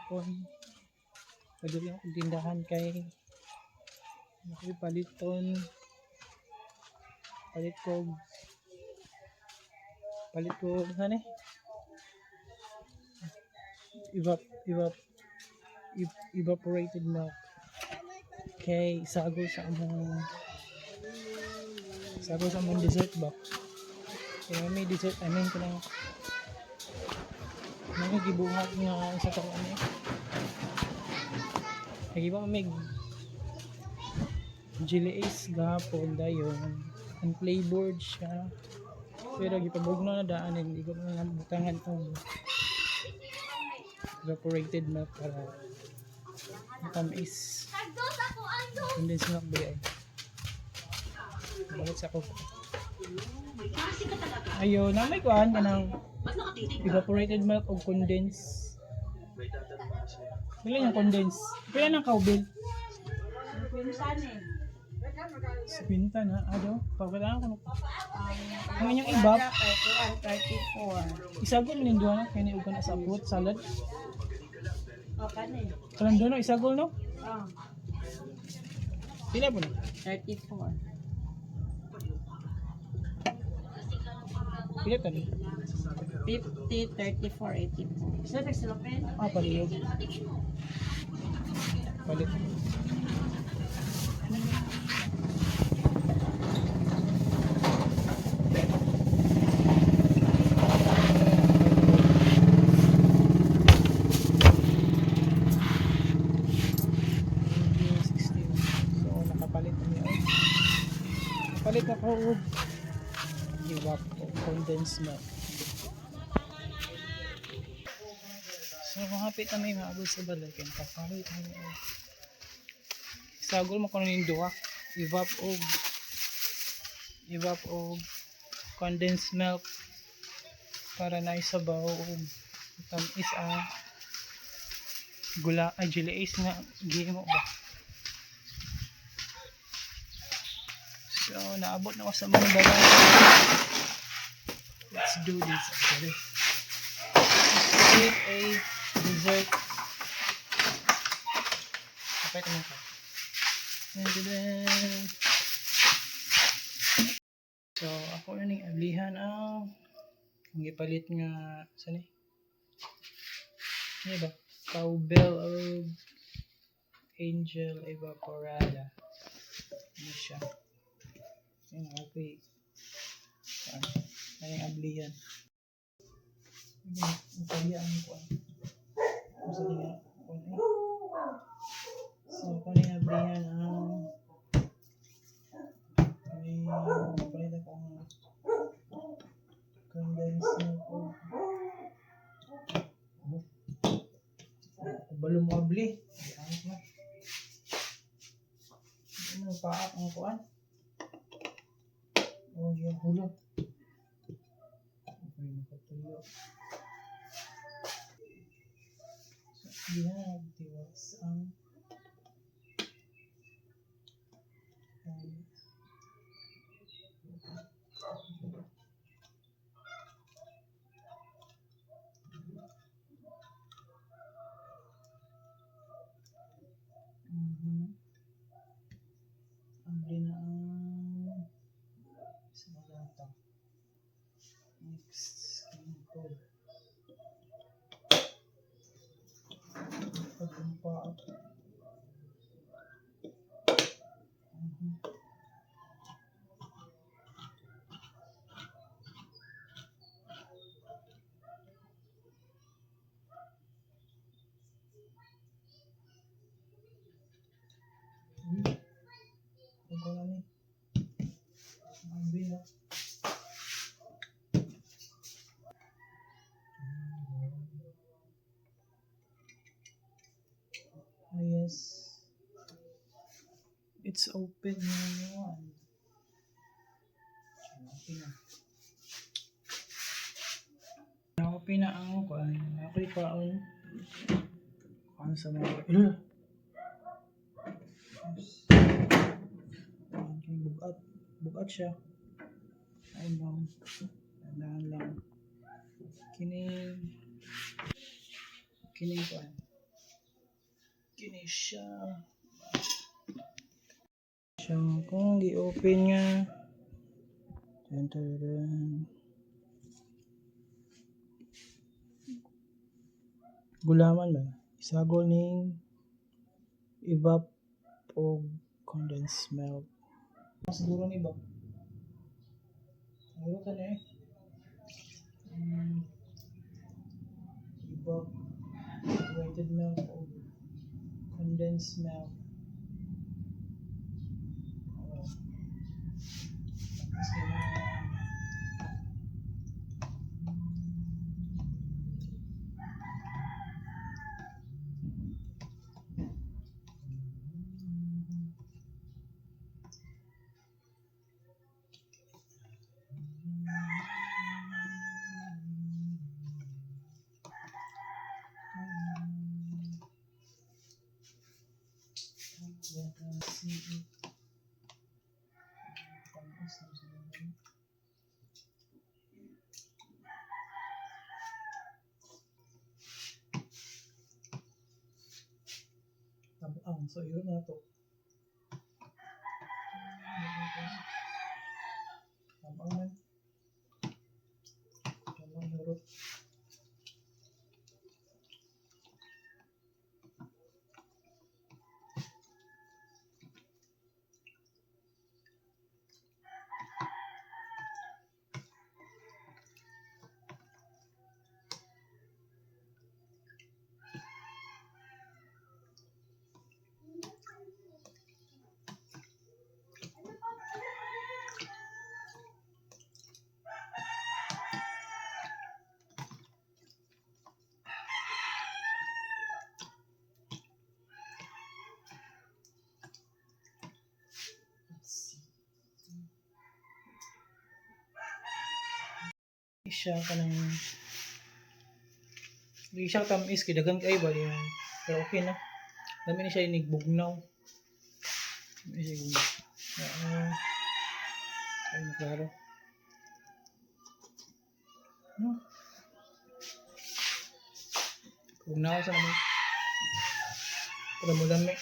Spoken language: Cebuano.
Gahapon. Paduli akong tindahan kay ako'y paliton. Palit ko saan eh? Evap, evap, evaporated milk. Kay sagol sa among dessert ba? Kaya may dessert, I mean kanang mga gibuhat nga sa tao ano eh. Nagiba may Jelly Ace gahapon dayon. Unflavored siya. Pero gipabugno na daan, hindi ko na butangan og evaporated milk para matamis. Condensed milk ba ay? Balik sa ko. Ayo, na may kuan kanang evaporated milk o condensed. Pila yung condensed? Pila ng cowbell? 50 na. Ano? Pagkailangan ko na. Ang inyong ibap, 34. Isagol ni duha na kay ni ugan sa fruit salad. O, kani. Kanang duha no isagol no? Oh, Pila po na? 34. Pila tani? 50, 34, 84. Sa tagsilupin? Ah, paliyog. Palit. So, nakapalit na niya. Palit ako og iwap o condensed milk. So, mahapit na may maabot sa balay. Kaya nakapalit na niya. Sagol mo kuno ning duha. Evap og condensed milk para na isabaw og tamis ang gula ay jelly ace nga gihimo ba. So, naabot na ko sa mga balay. Let's do this actually. Let's eat a dessert. Kapit naman ka. Dun, dun, dun. So, ako na ning ablihan ang gipalit nga saan eh? Ano ba? Cowbell o Angel Evaporada. Ano siya? Ayun, okay. Saan? Ano yung ablihan? Ang kaya ang kuan. Kung sa tinga, kuan eh. So, ako na yung ablihan ang may palit ako ang condensed milk o oh. Kabalo mo abli. Ay, angit na. Ano, paak ang kuan? Oh, yeah, hulog. Okay, nakatuyo. So, yeah, tiwas ang Abli na ang sa lata. Next, code. Pagkumpa. Ikaw na ni. Abli na. Ah, yes. It's open na yun. Open na. Open na ang kuan. Ako'y kaon. Kuan sa mga... Ugh! Yes. Ayan, kay bugat. Bugat siya. Ayun lang. Tandaan lang. Kining kuan. Kini siya. Siyang kung gi-open nga. Dun, dun, dun. Gulaman ba? Isagol ning evap og condensed milk. Siguro ni ba? Ano ka na eh? Evaporated milk o condensed milk. Oh. Tapos ganyan. Tabuang. So, yun na to. Tabuang man. Tabuang yurot. Let's see. Siya kanang di siya tamis kay daghan kay ba yung pero okay na. Dami ni siya inigbugnaw. Dami siya yung oo. Ay, klaro. No. Bugnaw sa naman. Para mo lami.